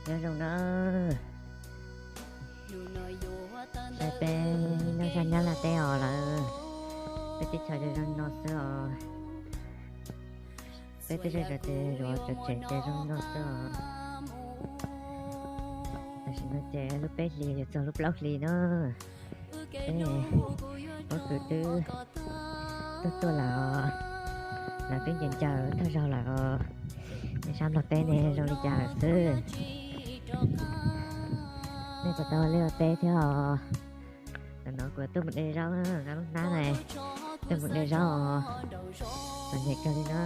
Nyob zoo na, saib peb nyob sab Nyab Laj teb os lawm, peb teb chaws zoo zoo no xwb os. Peb tej zej zos ces yuav tseem tseem ces zoo no xwb os. Tam sim no ces lub peb hlis yuav txog lub plaub hlis na. Peb pob kws twb tuaj tuaj lawm os, lawv twb ncaws ncaws thawj zaug lawm os. Nej sab Nplog teb ne zoo li cas lawm xwb? Nej puas tau ua liaj ua teb thiab os? Ntawm no kuv tuaj mus de zaub na, nqa lub hnab na, tuaj mus de zaub os. Txom nyem kawg li na.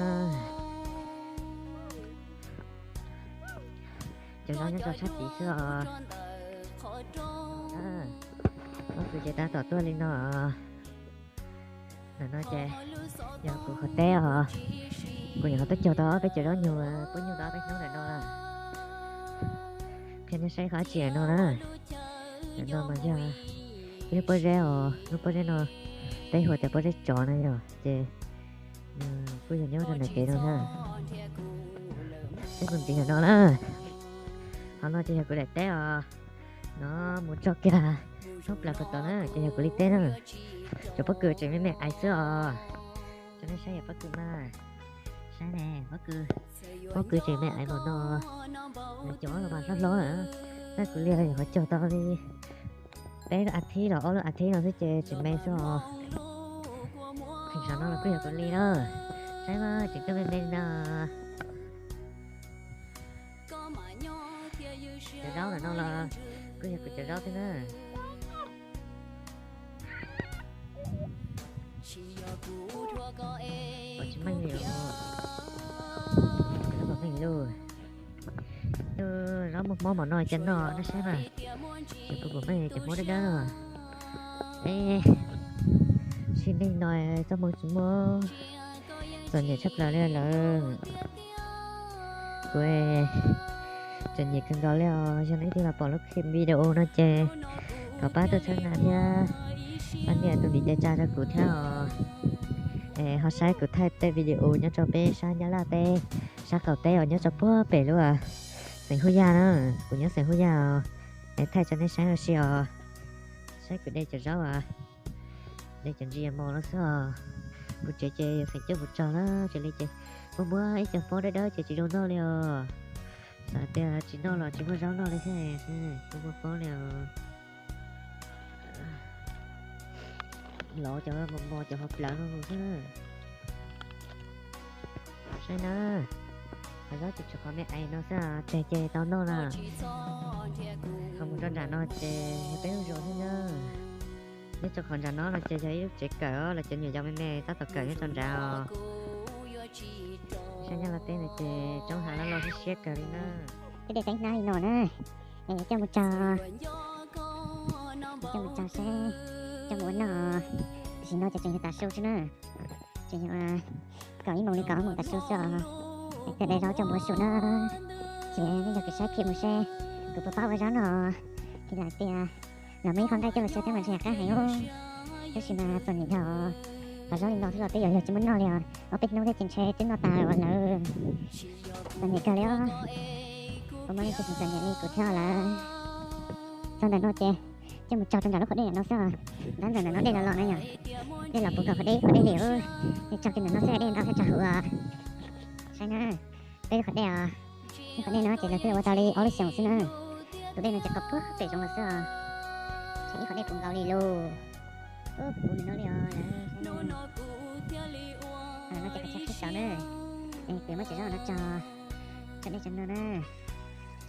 Cov zaub nyob rau sab tid xwb os. Pob kws ces tab tom tuaj li no. Ntawm no ces yog kuv qhov teb os. Kuv nyuam qhuav tuaj cog tau ob peb cov zaub nyuag pub nyuj tau ob peb hnub ntawm no lawm. Qhia nej saib qhov dab tsi ntawm no na. Ntawm no mas yog ib lub pob zeb os, lub pob zeb no peb hu tias pob zeb tsov no yog ces kuj yog nyob rau ntawm kev no na. Peb mus ntxiv ntawm no na. Qhov no ces yog kuv daim teb os. No mus tso kiag thoob plaws puag tod na ces yog kuv li teb na. Cov pob kws tseem me me aiv xwb os. Tso nej saib yog pob kws mas. Saib ne, pob kws, pob kws tseem me aiv npaum no. Nws cov no mas hlob hlob lawm. Tab kuv li nyuam qhuav cog tau li peb lub a thib los ob lub a thib no xwb ces tseem me xwb os. Pheem saum no los kuj yog kuv li na. Saib mas tseem tuaj me me li no. Cov zaub ntawm no los kuj yog kuv cov zaub xwb na. Pom tsis meej li os. Pom meej li. Lub zaub muaj hmob mom no cas noj nej saib mas. Ces kuv pom meej cov hmob dawb dawb no. Eb, sim neej no txoj hmoo tsis muaj, txom nyem tshaj plaws li lawm. Kuv txom nyem kawg nkaus li os. Yog nej leej twg los pom lub video no ces thov pab tuaj txhawb nqa thiab pab nias tus ntiv tes tsa rau kuv thiab os. Es ho saib kuv thaij tej video nyob rau peb sab Nyab Laj teb, sab qaum teb uas nyob rau puag pem lub xeev Hub Yaj na. Kuv nyob xeev Hub Yaj os. Es thaij rau nej saib ua si os. Saib kuv de cov zaub, de cov ntsis mos no xwb os. Kuv tsev ces yuav feem coj mus tsaug na, tsis li ces muaj muab ib co pob dawb dawb ces tsis zoo noj li os. Xav tias tsis noj los tsis muaj zaub noj li thiab, muaj muab pob li os. Lov cov mos mos cov hauv plawv no xwb. Saib na, qhov zaub ces tshuav qhov me aiv no xwb, tseg ces tau noj na. Qhov mus rau nram no ces yog peb lub zos xwb na. Nyob rau qhov nram no no ces yog ib lub tsev kawm los cov nyuam yaus me me tab tom kawm nyob rau nrad os. Saib nyob los teb no ces roob hav loj loj siab siab kawg li na. Peb de saib hnab li no na, coj mus tsaug, coj mus tsaug saib, coj mus ua noj. Tam sim no ces tseem yog tav su xwb na. Tseem yog kaum ib moos li kaum ob moos tav su xwb os. Thiaj de zaub coj mus ua su na. Ces nej yog kuv saib clip mus seb kuv puas pab ua zaub noj. Ces lam tias los muaj ib qho nqaij coj los xyaw thiab mas ntshe yam qab heev os. Tab sis mas txom nyem dhau, qhov zaub li no xwb los twb yuav yog tsis muaj noj li os. Ob peb hnub thiab ces ntshe twb noj tas lawm. Txom nyem kawg li os. Puas muaj leej twg tseem txom nyem li kuv thiab lawm? Txog ntawm no ces coj mus tsaug rau nram lub qhov dej no xwb os. Ntab ntawm no dej los los na yom. Dej los puv nkaus qhov dej, qhov dej liam, nej tsaug kiag ntawm no xwb dej ntau thiaj tsaug huv os. Saib na, peb lub qhov dej os. Lub qhov dej no ces lawv twb ua tau li ob lub xyoos xwb na. Tus dej no ces qhov puag pem zoov los xwb os. Ces ib qhov dej puv nkaus li lus. Puv nws no li os. No ces qhov chaw pheej xyaw na. Kuv muab cov zaub no tso, tso dej tso no na.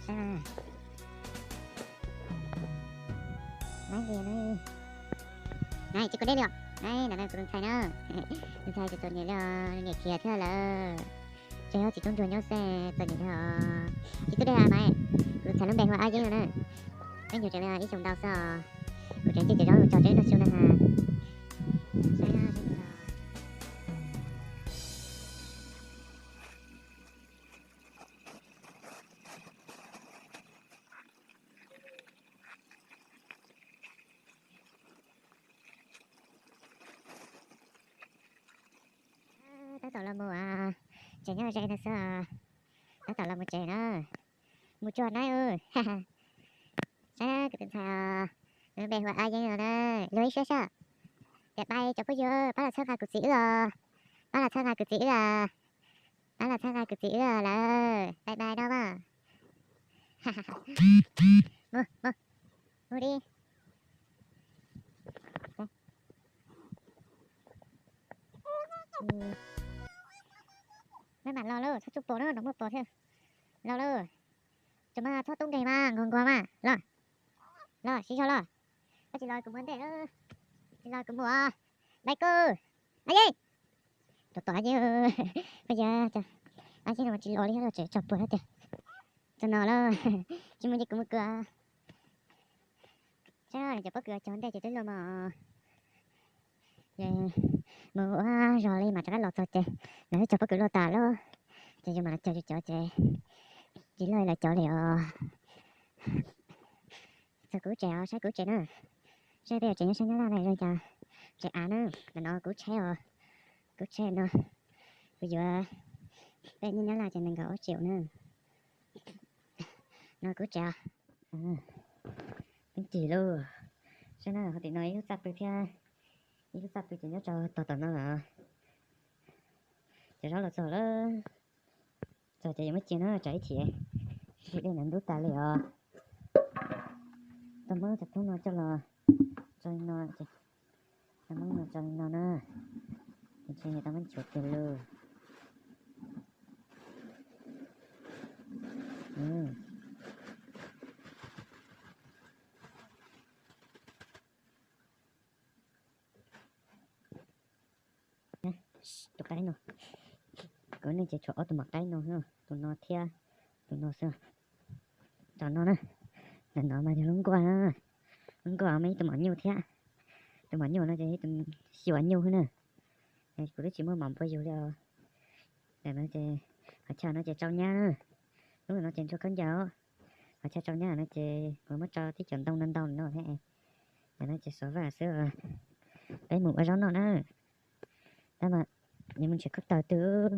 Saib na. Nab li na. Nab tsis kuv dej li os. Nab ntawm no kuv tus ntxhais na. Tus ntxhais txom txom nyem li os, niam khiav thiab lawm. Ces yog tsis tub ntsuag nyob xwb txom nyem thiab os. Tsis tub dej mas, kuv tus ntxhais lub npe hu ua Ab Yeeb no na. Peb nyuag tsev li ib xyoos ntau xwb os. Kuv tseem coj cov zaub mus tso tseb noj su na has. Tab tom los mus tsev nyob ze ntawd xwb. Tab tom los mus tsev na. Mus tsuag na. Saib kuv tus ntxhais os, npe hu ua Yeeb no na. Luag ib suab sab, tias pab cov phooj ywg pab los txhawb nqa kuv txiv wb os, pab los txhawb nqa kuv txiv wb os, pab los txhawb nqa kuv txiv wb os lawm, bye bye no mas. Mus, mus, mus li. Maj mam los lauj, txhob tsuj pos na, nrog muaj pos thiab. Los lauj, tsuas mas txhob tub nkeeg mas, nquag nquag mas, los, los sib zog los. Koj tsis los kuv mus ntej, tsis los kuv mus os. Bye koj. Ab ye, tos tos ab ye, koj yog ab ye no tsis los li, tseem tso puag tiag. Txog no lawm, tsis mus ces kuv mus kws. Saib cov pob kws cog ntej ces twb luaj mas. Mus ua zog li mas rov qab los txog ces lawv twb cog pob kws luaj tas lawm. Ces yus mam los cog yus cov ces tsis luaj lawv cov li os. Txog kuv tsev os, saib kuv tsev na. Saib peb tsev nyob sab Nyab Laj na, zoo cas tsev av na. Ntawm no kuv tsheb os, kuv tsheb no. Kuv yuav, peb nyob Nyab Laj ces nees nkaum ob triệu na. No kuv tsev os. Peb cig lauj. Saib na, qhov tim no ib lub txaj pw thiab, ib lub txaj pw ces nyob rau tog tom no lawm. Cov zaub los txog lawm. Txog ces yuav muab cia na, tsam ib chim sib dej ntawd ntub tas li os. Tau muab cov thoob no coj los tso li no, tau muab no tso li no na. Ntshe tau muab nchuav kiag lawm. Tus qaib no, kuv nej ces tshuav ob tug mos qaib no, tus no thiab tus no xwb. Tom no na, ntawm no mas yog lub nkuaj, lub nkuaj mas ib tug mos nyuj thiab. Tus mos nyuj no ces ib tug xyuas nyuj xwb na. Kuv twb tsis muaj mos npua yug li os. Ntawm no ces qhov chaw no ces tsau nyab na. Lub no ces ntsuag khaub ncaws. Qhov chaw tsau nyab no ces kuv muab tsau tib cov ntoo no ntau no thiab. Ntawm no ces xov vaj xwb. Peb mus ua zaub noj na. Tab mas yuav mus nrhiav khaub taws twg,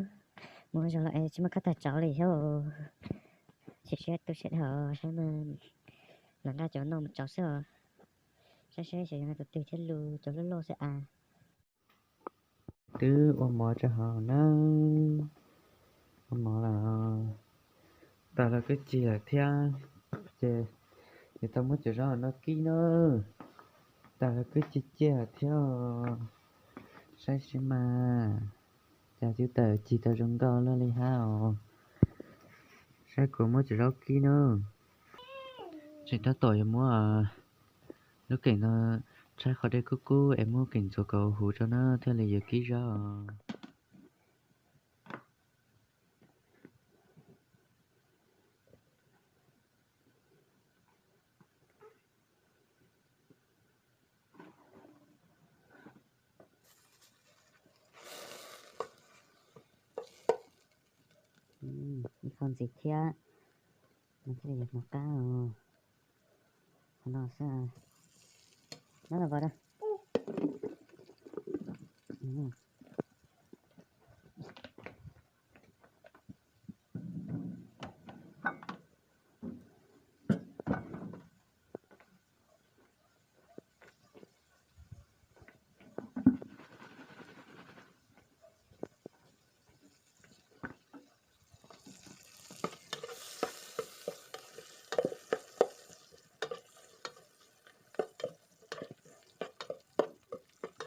mus ua zog los es tsis muaj khaub taws tsau li thiab. Sim siab tu siab dhau saib mas, los nraj cov noj mus tsau xwb os. Saib seb xyov yog tus twg thiab lus cov loj loj xwb as. Twb ua mov rau hauv na, ua mov lawm, tag lawv kwj cig lawm thiab, ces yuav tau muab cov zaub no kib na, tag lawv kwj cig ciaj lawm thiab. Saib seb mas, cas cub tawm cig tau zoo nkauj loj li hab os. Saib kuv muab cov zaub kib na, tseem tab tom yuav muab lub keem no tshaib qhov dej kub kub es muab keem ntxuav kom huv rau na thiaj li yuav kib zaub. Ib qho ntxiv thiab, no thiaj li yuav hnov qab. Qhov no xwb, no los pov da.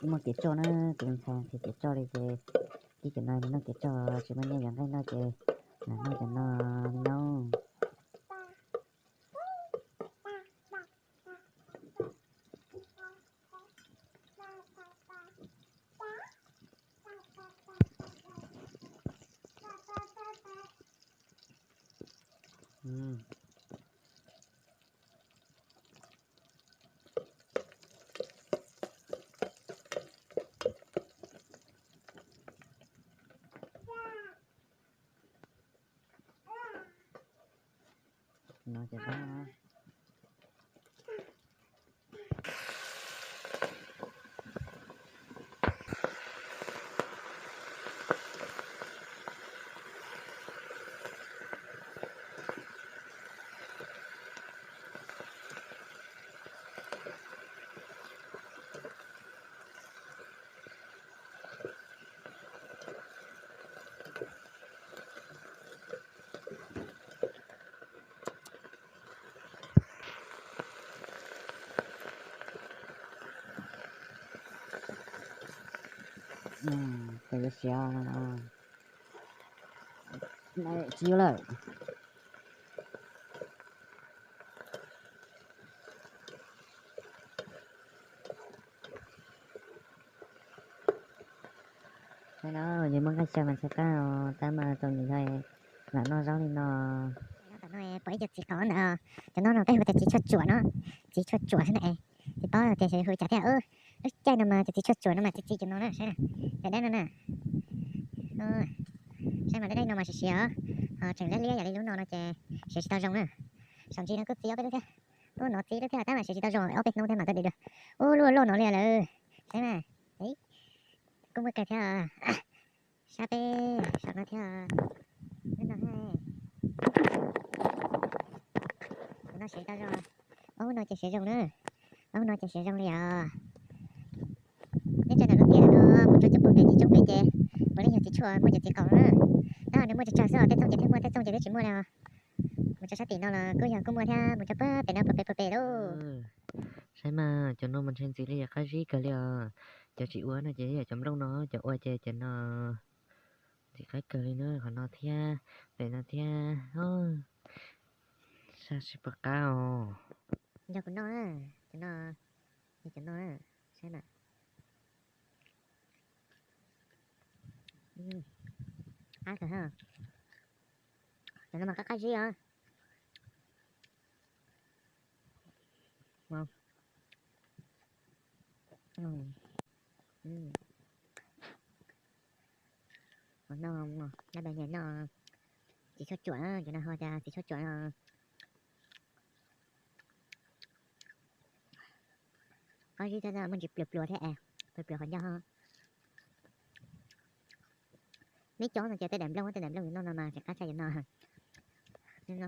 Muaj kev tsoj na, tus ntxhais nrhiav kev tsoj li ces tib cov no noj kev tsoj, tsis muaj nyiaj yuav nqaij noj ces lam noj cov no li no. No ces Ces yuav siav, tsis yuav lawm. Saib no, yus muaj nqaij xyaw mas ntxhais qab os, tab mas txaus ntshai lam noj zaub li no. Tam no pom ib co txiv qaub ntawd, cov no no peb hu tias txiv tshuaj tsuam no, txiv tshuaj tsuam xwb na. Tsis paub tias xyov hu cas thiab. Lub caij no mas cov txiv tshuaj tsuam no mas txi txiv cov no na, saib na, cov dab no na. Saib mas dab dab no mas siav siav, ho tseem liab liab yam li lub no no ces siav tsis tau zoo na. Saum ntsis no kuj txi ob peb lub thiab, ub no txi lub thiab tab mas siav tsis tau zoo, ob peb hnub thiab mas tuaj de dua. Ub lub loj no li lawm, saib mas, kuj muaj kawg thiab. Sab peb saum no thiab, lub no thiab. Tus no siav tau zoo, ob lub no ces siav zoo na, ob lub no ces siav zoo li os. Nyob rau ntawm lub tiaj no mus rau cov puag pem txiv tsoob pem ces puav leej yog txiv tshuaj muaj cov txiv qaub na. Tab nws muaj tsawg tsawg xwb os, tej txooj ces thiaj muaj, tej txooj ces twb tsis muaj li os. Mus rau sab tim no los kuj yog kuj muaj thiab, mus rau puag pem no puag pem puag pem lauj. Saib mas cov no mas ntshe ntxim li yog qab zib kawg li os. Cov tsis ua no ces yog cov nplooj no, cov ua ces cov no ntxim qab kawg li na, qhov no thiab, pem no thiab. Sab sib puas qab os. Yog kuv noj, cov no, yog cov no, saib na. Qab kawg, cov no mas qab qab zib os. Qhov no, dab pes nyem no, txiv tshuaj tsuam, cov no ho tias txiv tshuaj tsuam no. Qab zib thiab muaj ntsis pluas pluas thiab es, pluas pluas qhov ncauj. Neb cov no ces tej daim nplooj, tej daim nplooj yus noj no mas tseem qab tshaj yus no.